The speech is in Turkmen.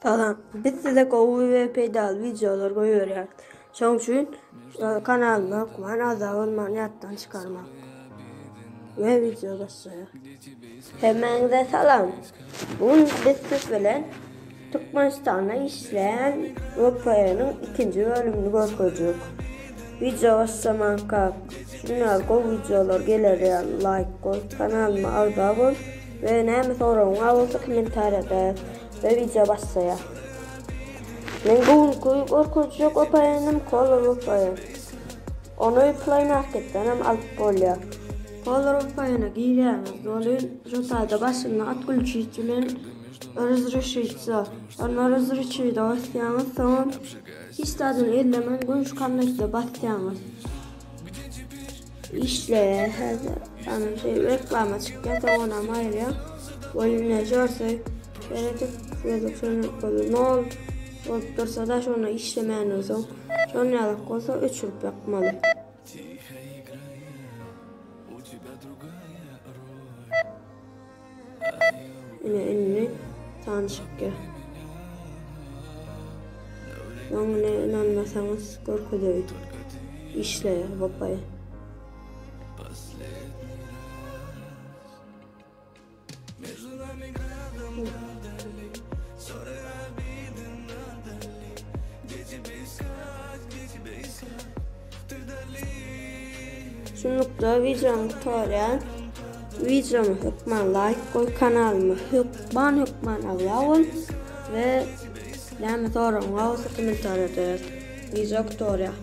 Salam. Biz size gowy we peýdaly wideolar goýberýäris. Şonuň üçin kanalyma hökman agza bolmany ýatdan çykarmaň. We wideo başlaýar. Hemmäňize salam. Bu gün biz siz bilen Türkmenistanda işleýän VPN-iň ikinji bölümini görkezjek. Wideo başlamanka şundan gowy wideolar geler ýaly laýk goý, kanalyma agza bol we näme soragyň bar bolsa kommentariýada ýaz. We wideo başlaýar. Men bu günki görkezjek VPN-im Color VPN. Ony Play Marketden hem alyp bolýar. Color VPN-e girýäňiz welin, şu taýda başynda at gülçüç bilen Razrešitsa. Onda razrešite basýaňyz, soňam hiç zadyny ellemän göni şu konnekte basýaňyz. Işleýär häzir. Ana şey reklama çykýar, soň onam aýyrýar. Welin görse seredip şeýdip şony nol bolup dursa da şony işlemänden soň şon ýalak bolsa öçürip ýakmaly. Ine indi san çykýar. Soň ine inanmasaňyz görkezeýin. Işleýär babaý. Şunlukda wideony gutarýan. Wideoma hökman laýk goý, kanalyma hökman hökman agza bol we näme soragyň bar bolsa kommentariýada ýaz. Wideo gutarýar.